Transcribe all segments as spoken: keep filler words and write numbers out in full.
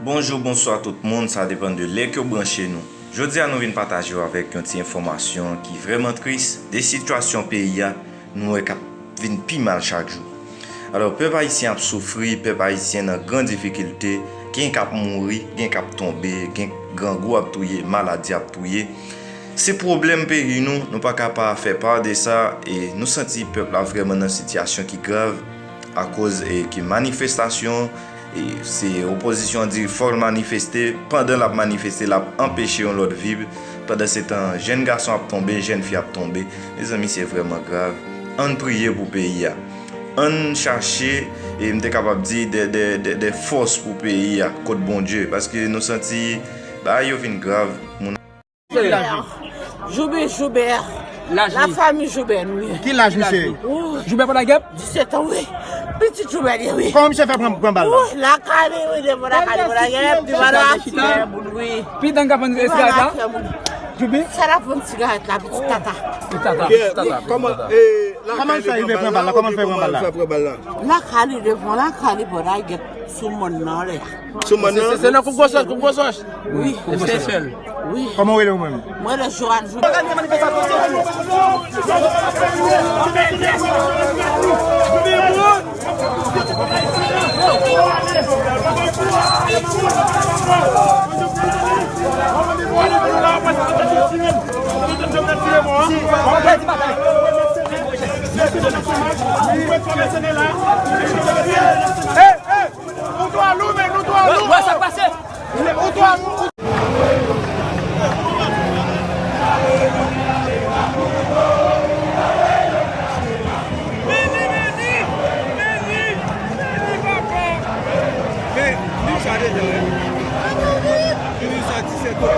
Bonjou, bonswa tout moun, sa depann de lè ke w branche nou. Jodi a nou vin pataje w avèk yon ti enfòmasyon ki vrèman tris de sitiyasyon peyi a, nou wè k ap vin pi mal chak jou. Alò, pèp ayisyen ap soufri, pèp ayisyen nan gran difikilte, gen k ap mouri, gen k ap tonbe, gen grangou ap touye, maladi ap touye. Se pwoblèm peyi nou, nou pa ka pa fè pa de sa, e nou santi pèp la vrèman nan sitiyasyon ki grav, akoz, e, ke manifestasyon, e, se opozisyon an di fò l manifeste, pandan l ap manifeste, l ap anpeche yon lòt viv, pandan se tan jèn gason ap tonbe, jèn fi ap tonbe. Mezanmi, se vrèman grav. Ann priye pou peyi a. Ann chache, e m te kapab di, de, de, de, de fòs pou peyi a, kot Bondye, paske nou santi bagay yo vin grav. Moun Joubert. Joubert, Joubert. Laj li. Lafanmi Joubert, wi. Ki laj misye? Ou. Joubert Panagèp? Disèt an, wi. Pitit Joubert li ye, wi. Kòman misye fè pran, pran bal la? Ou, lakay li, wi, devan lakay li, devan lakay li, devan lakay li, wi. Pi dan ka vann sigarèt la? Joubi? Sa l ap vann sigarèt la, pitit tata. Pitit tata. Kòman, e, lakay li pran bal la, oubyen kòman l fè pran bal la? Lakay li, devan lakay li, bò la, gèt sou mòn nan, lè a. Sou mòn nan? Se, se nan Koup Gwoswòch, Koup Gwoswòch. Wi. Koup Gwoswòch. Wi. Kòman w rele w menm? Mwen rele Joanne Joubert. Ou twa lou, men nou twa lou. Wè, sa k pase? Ou twa lou. Vini, vini, vini, vini, papa. Men, li sa dedan, wi. Vini sa, ti se to.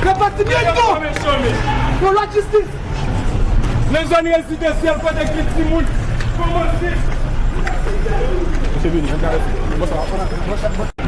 Repatriye nou pou lòt jistis. Nan zòn rezidansyèl kote gen timoun kòmanse. Misye vini, ann gade. Bon, sa va, bon, bon, bon.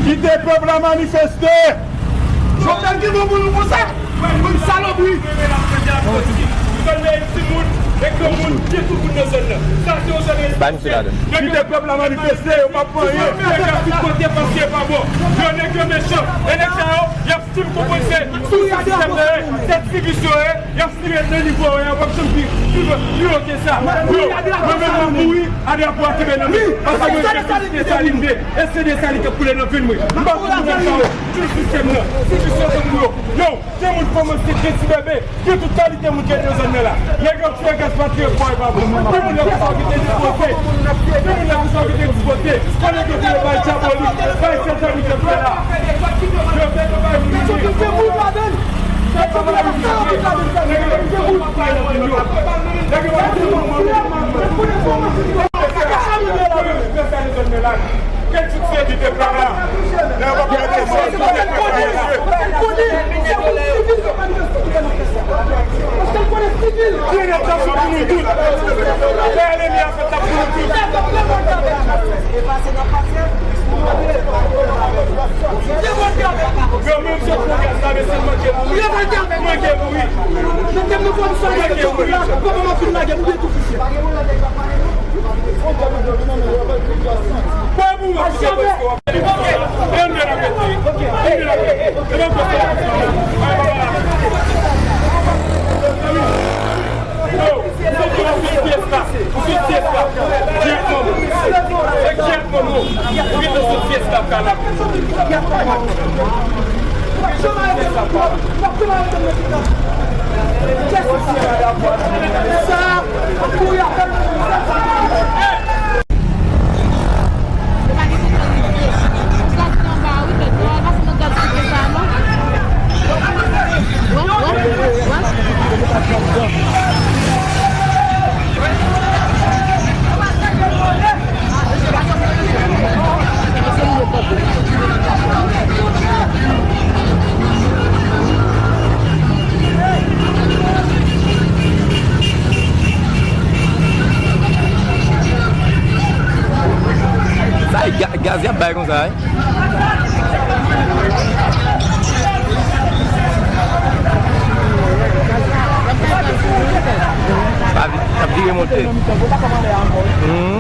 Kite pèp la manifeste! Jovenel gen bon moun konsa? Moun salopri! Bay misye ladan. Kite pèp la manifeste, yo p ap fè anyen. Yo nèg yo mechan. E nèg sa yo, y ap stil konprann se sou sa sistèm nan ye, se ti visye yo ye. Y ap stil ret nan nivo yo, y ap ap janm pi, pi, pi wo ke sa. Yo, mwen menm m ap mouri, a drapo a kenbe nan men. Paske mwen se Desalin de, e se Desalin k ap koule nan venn mwen. M pa konn moun sa yo, tout sistèm nan, ti visye yo tankou yo. Yo, gen moun kòmanse gen ti bebe. Gen tout kalite moun ki ete nan zòn nan la. Nèg yo ap tire gaz patriyòt fò e pa bon. Gen moun nan konsa ki te dispoze. Gen moun nan konsa ki te dispoze. Fò nèg yo vire bay dyabolik, bay sèl zanmi ke fè la. Yo fè yo bay moun. Nèg yo bay moun. Nèg yo bay moun. Nèg yo bay moun. Nèg yo bay moun. Gen tout se di te plan la. Lè yo pa mete mò, tout se preparasyon. Ki nèg sa sou pou nou tout. Lè enmi a fèt la pou nou tout. Yo menm se pou gaz la, mesye, manke mouri. Manke mouri. Manke mouri. Sa e ga-, gaz y ap bay konsa, wi. Pa vi-, ap vire monte. Hmm.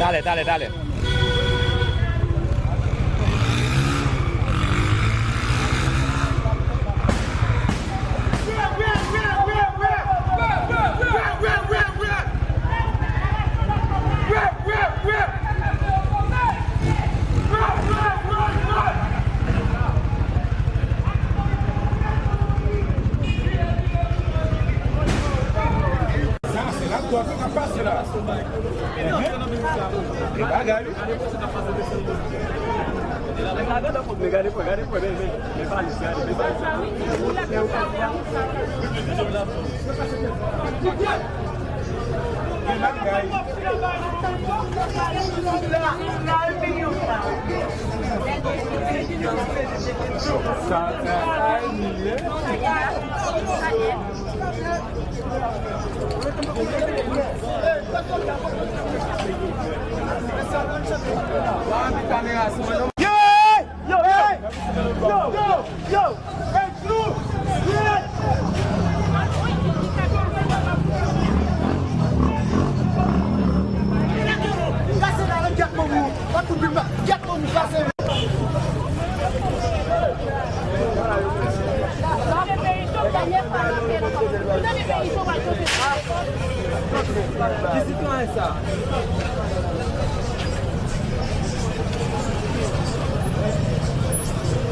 Talè, talè, talè. Sa se laptòp k ap pase la. Enhen. E bagay wi. Ki sitwayen sa?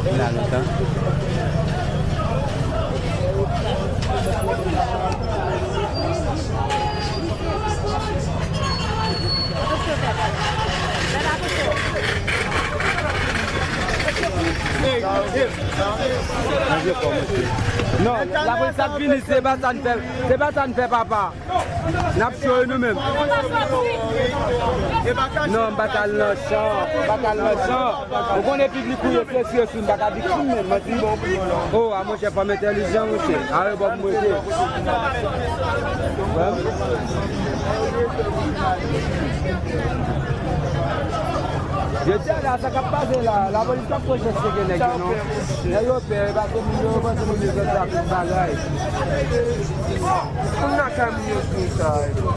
L la lontan. Non, lapolis ap vini, se pa sa n fè, se pa sa n fè, papa. N ap cho nou menm. Non, m pa t al nan chan, m pa t al nan chan. Ou konnen piblik ou ye, se sou, m pa ka viktim menm, manti bon. Oh, a monchè, fanm entèlijan, monchè. A, yo bò pou mwen. Jodi a la, sa k ap pase la, lapolis p ap pran chans seke nèg yo, non. Nèg yo pè, e pa se moun yo, panse moun yo fè sa pou bagay. Moun nan kay moun yo di sa.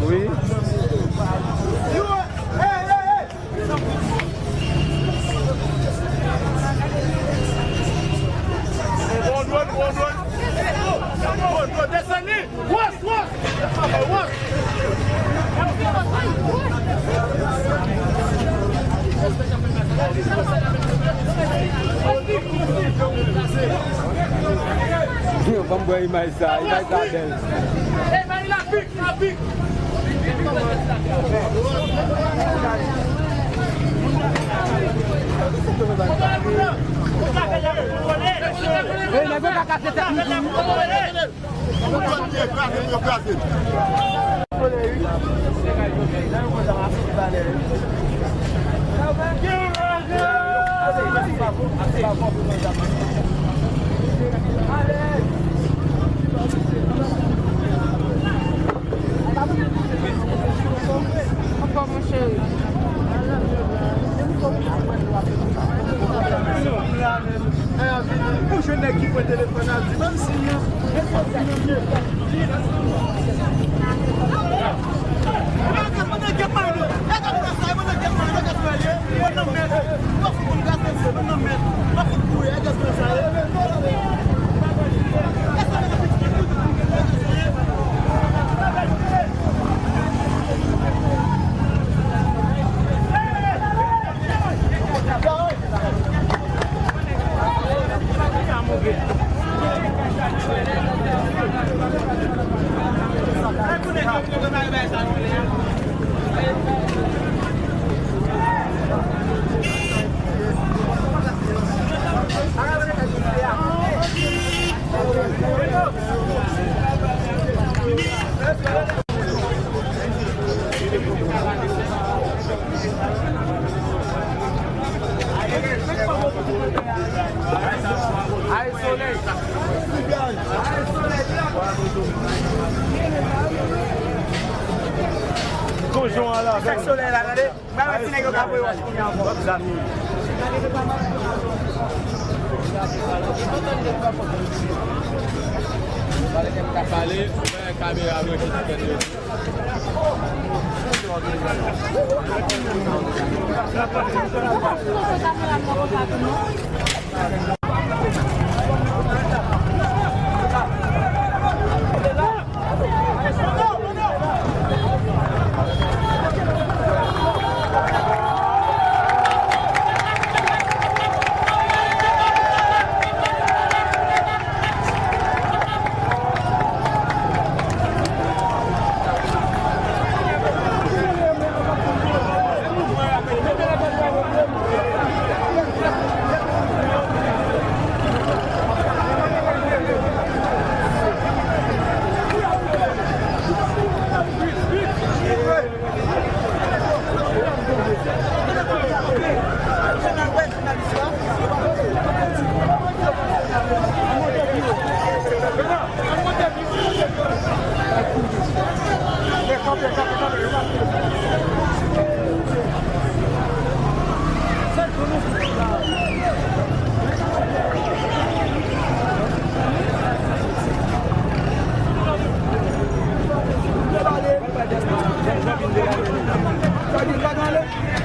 Wi. Bon, bon, bon, bon. Bon, bon, desann li. Wòch, wòch. Wòch. Yo, ban m wè imaj sa, imaj sa bèl. Hey, Marie, la pique, la pique. Hey, nèg yo ka kase tèt misye. Ankò, mon cheri. Ou jwenn nèg ki pran telefòn nan, di, ban m siy nan. Tonjon a la. Solèy la, tande. Ba wè si nèg yo ka voye wòch kounye a ankò. Pale, kamera mwen ki fè.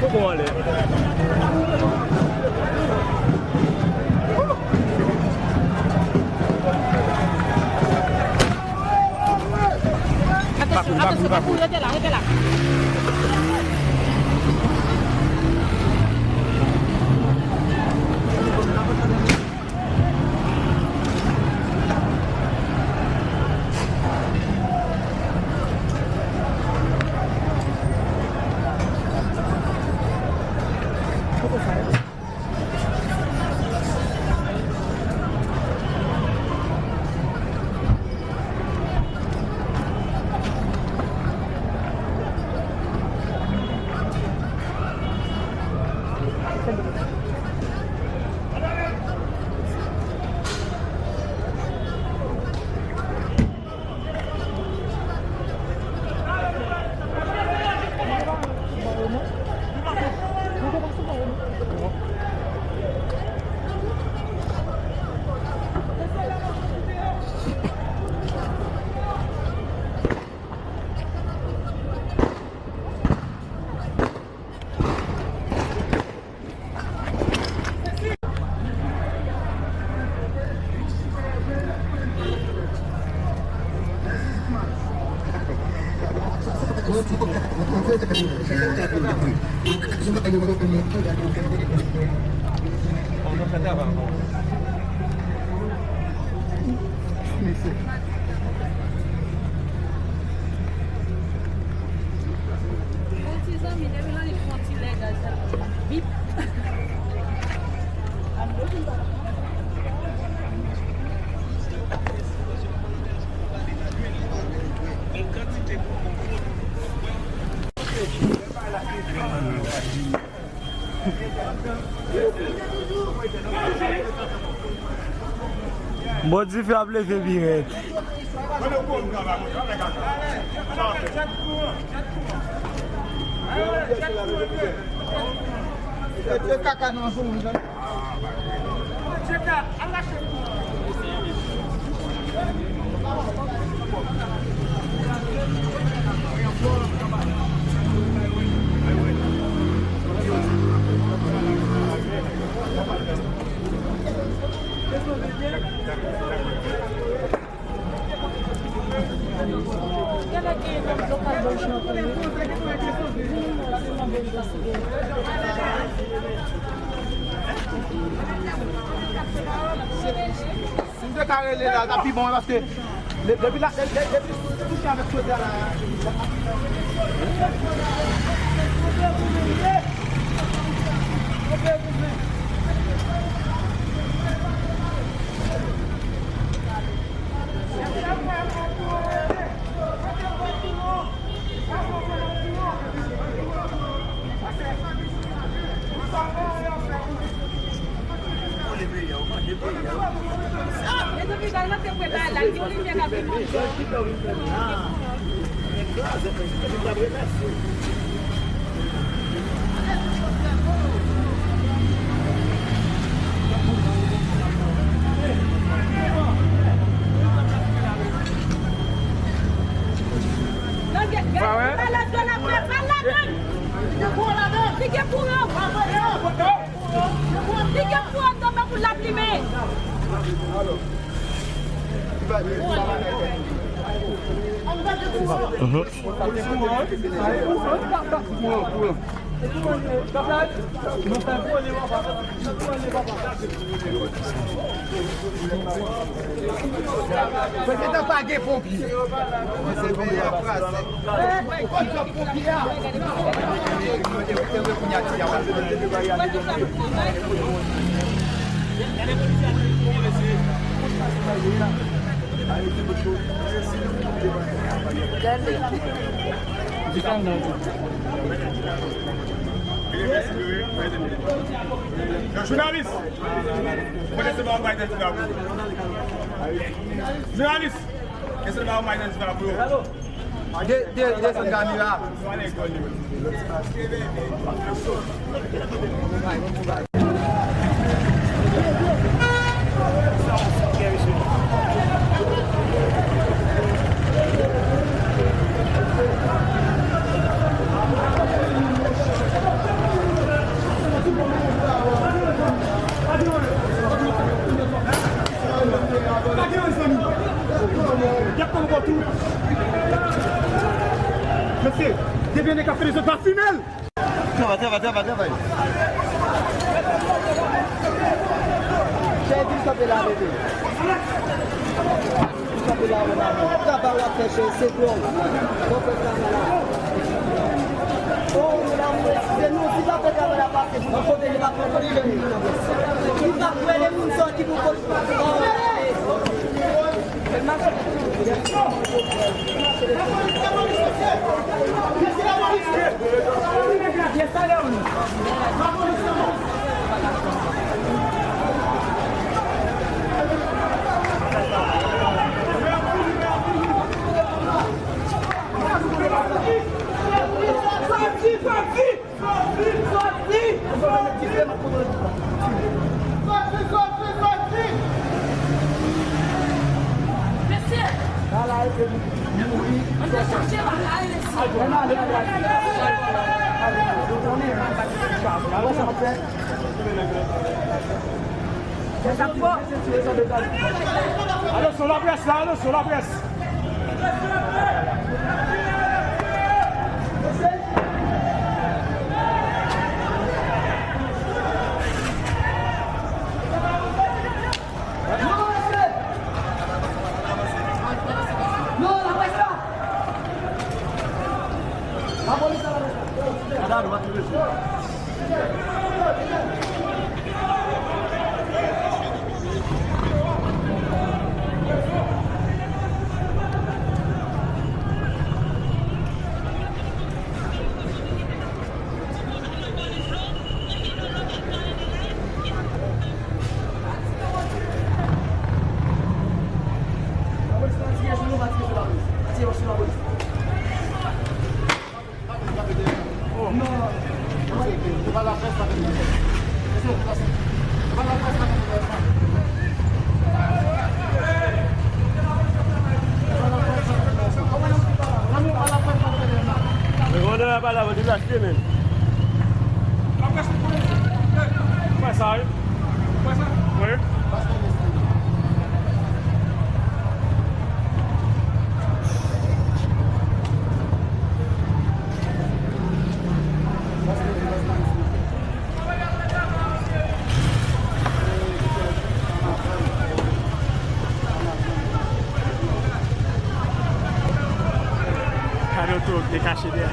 Poko anlè. Se pa pou rete la, rete la. Bon ti zanmi, depi l annik fè yon ti lè gaz la. Bip. Bon, dife ap leve pi rèd. Kaka nan zon. Si m te ka rele la, l t ap pi bon, paske de-, depi la, de-, de-, depi touche avèk sòlda la. Li gen kouran anndan men pou l ap limen. Pèzidan pa gen ponpye. Se peyi a kraze. Kòb sa ponpye a. Gade. Jounalis! Mwen se ba w bay nan ti ba pou yo. Jounalis! Mwen se ba w bay nan ti ba pou yo. De, de, desann kamera. Li sot pa fime l. Travay, travay, travay, travay. Chè, vin kanpe la, bebe. Vin kanpe la, mon amour. Travay w ap fè, chè, se bon. Bon, fè travay la. Oh, mon amour, eskize nou, si pa fè travay la pase, pou nou kote li pa fè, li pa kwè le moun sa ki pou kote. Mesye! Ann al chèche bagay, mesye. Atansyon, laprès la, atansyon, laprès. Mwen kontan pa la, mwen te achte, men. Mwen sa, wi. Mwen sa? Wi. Gade oto ki te kache dèyè.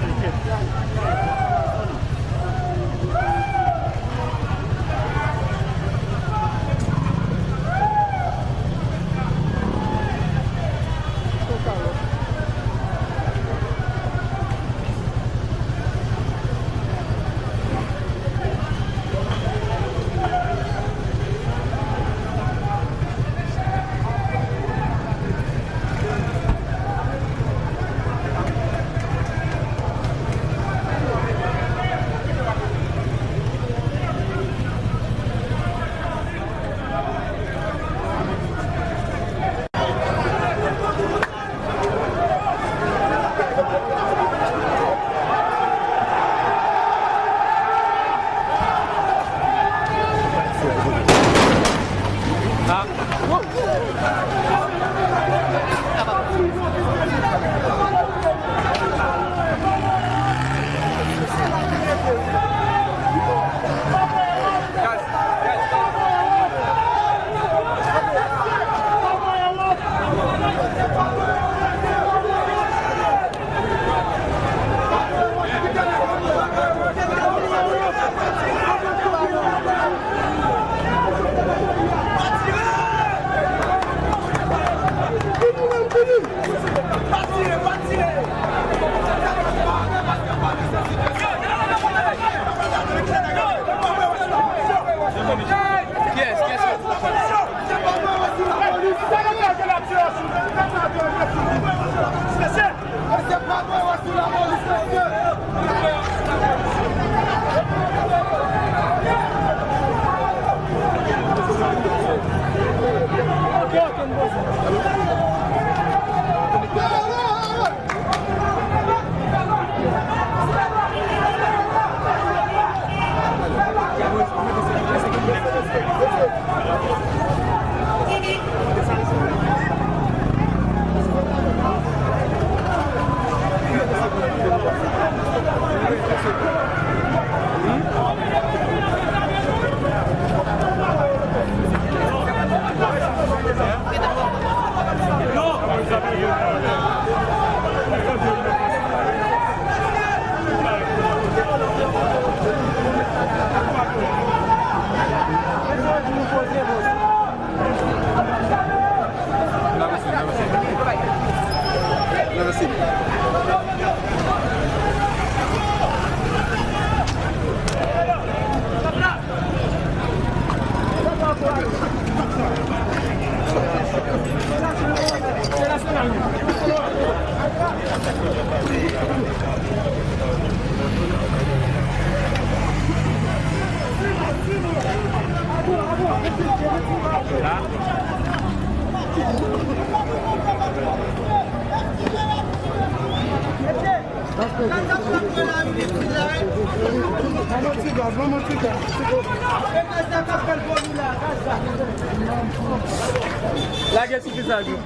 Lage sou vizaj ou.